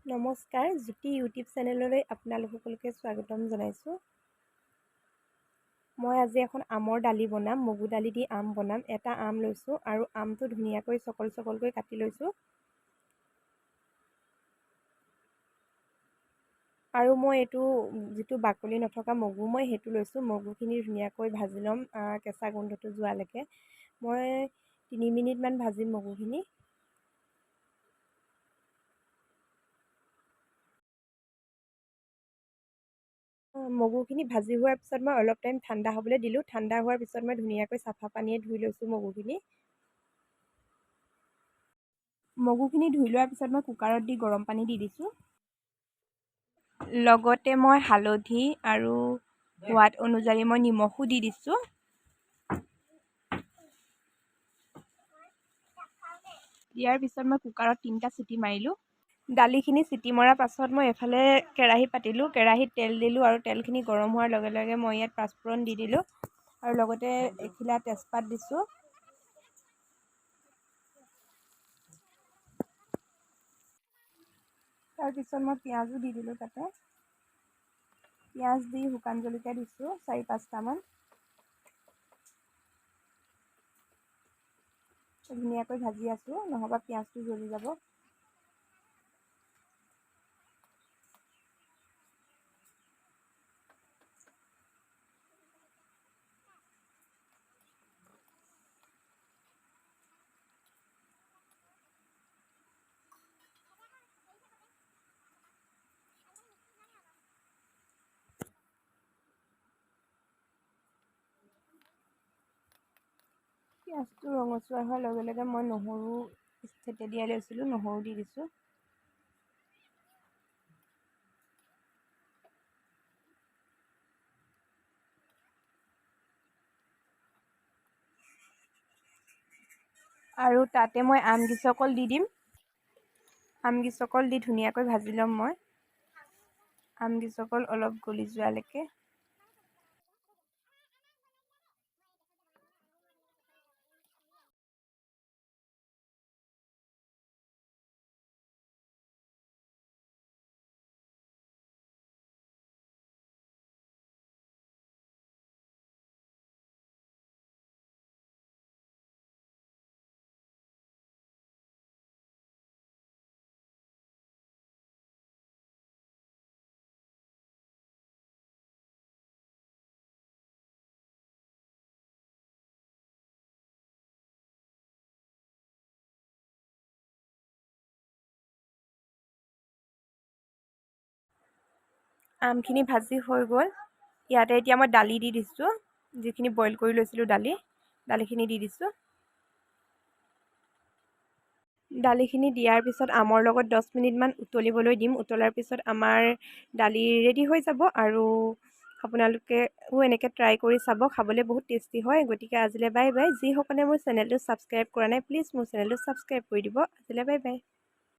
নমস্কাৰ, জ্যোতি ইউটিউব চেনেললৈ আপোনালোক সকলোকে স্বাগতম জনাইছোঁ। মই আজি এখন আমৰ দালি বনাম, মগু দালি দি আম বনাম। এটা আম লৈছোঁ আৰু আমটো ধুনীয়াকৈ চকল চকলকৈ কাটি লৈছোঁ। আৰু মই এইটো যিটো বাকলি নথকা মগু মই সেইটো লৈছোঁ। মগুখিনি ধুনীয়াকৈ ভাজি ল'ম কেঁচা গোন্ধটো যোৱালৈকে। মই 3 মিনিটমান ভাজিম মগুখিনি। মগুখিনি ভাজি হোৱাৰ পিছত মই অলপ টাইম ঠাণ্ডা হ'বলৈ দিলোঁ। ঠাণ্ডা হোৱাৰ পিছত মই ধুনীয়াকৈ চাফা পানীয়ে ধুই লৈছোঁ মগুখিনি। মগুখিনি ধুই লোৱাৰ পিছত মই কুকাৰত দি গৰম পানী দি দিছোঁ। লগতে মই হালধি আৰু সোৱাদ অনুযায়ী মই নিমখো দি দিছোঁ। দিয়াৰ পিছত মই কুকাৰত 3টা চিটি মাৰিলোঁ। দালিখিনি চিটি মৰাৰ পাছত মই এফালে কেৰাহী পাতিলোঁ। কেৰাহীত তেল দিলোঁ আৰু তেলখিনি গৰম হোৱাৰ লগে লগে মই ইয়াত পাঁচফোৰণ দি দিলোঁ আৰু লগতে এখিলা তেজপাত দিছোঁ। তাৰপিছত মই পিঁয়াজো দি দিলোঁ তাতে। পিঁয়াজ দি শুকান জলকীয়া দিছোঁ 4-5টামান। ধুনীয়াকৈ ভাজি আছোঁ, নহ'বা পিঁয়াজটো জ্বলি যাব। পিঁয়াজটো ৰঙচুৱা হোৱাৰ লগে লগে মই নহৰু থেতেলিয়াই লৈছিলোঁ, নহৰু দি দিছোঁ। আৰু তাতে মই আমগিচকল দি দিম। আমগিচকল দি ধুনীয়াকৈ ভাজি ল'ম মই। আমগিচকল অলপ গলি যোৱালৈকে। আমখিনি ভাজি হৈ গ'ল। ইয়াতে এতিয়া মই দালি দি দিছোঁ, যিখিনি বইল কৰি লৈছিলোঁ দালিখিনি দি দিছোঁ। দালিখিনি দিয়াৰ পিছত আমৰ লগত 10 মিনিটমান উতলিবলৈ দিম। উতলাৰ পিছত আমাৰ দালি ৰেডি হৈ যাব। আৰু আপোনালোকেও এনেকৈ ট্ৰাই কৰি চাব, খাবলৈ বহুত টেষ্টি হয়। গতিকে আজিলৈ বাই বাই। যিসকলে মোৰ চেনেলটো ছাবস্ক্ৰাইব কৰা নাই, প্লিজ মোৰ চেনেলটো ছাবস্ক্ৰাইব কৰি দিব। আজিলৈ বাই বাই।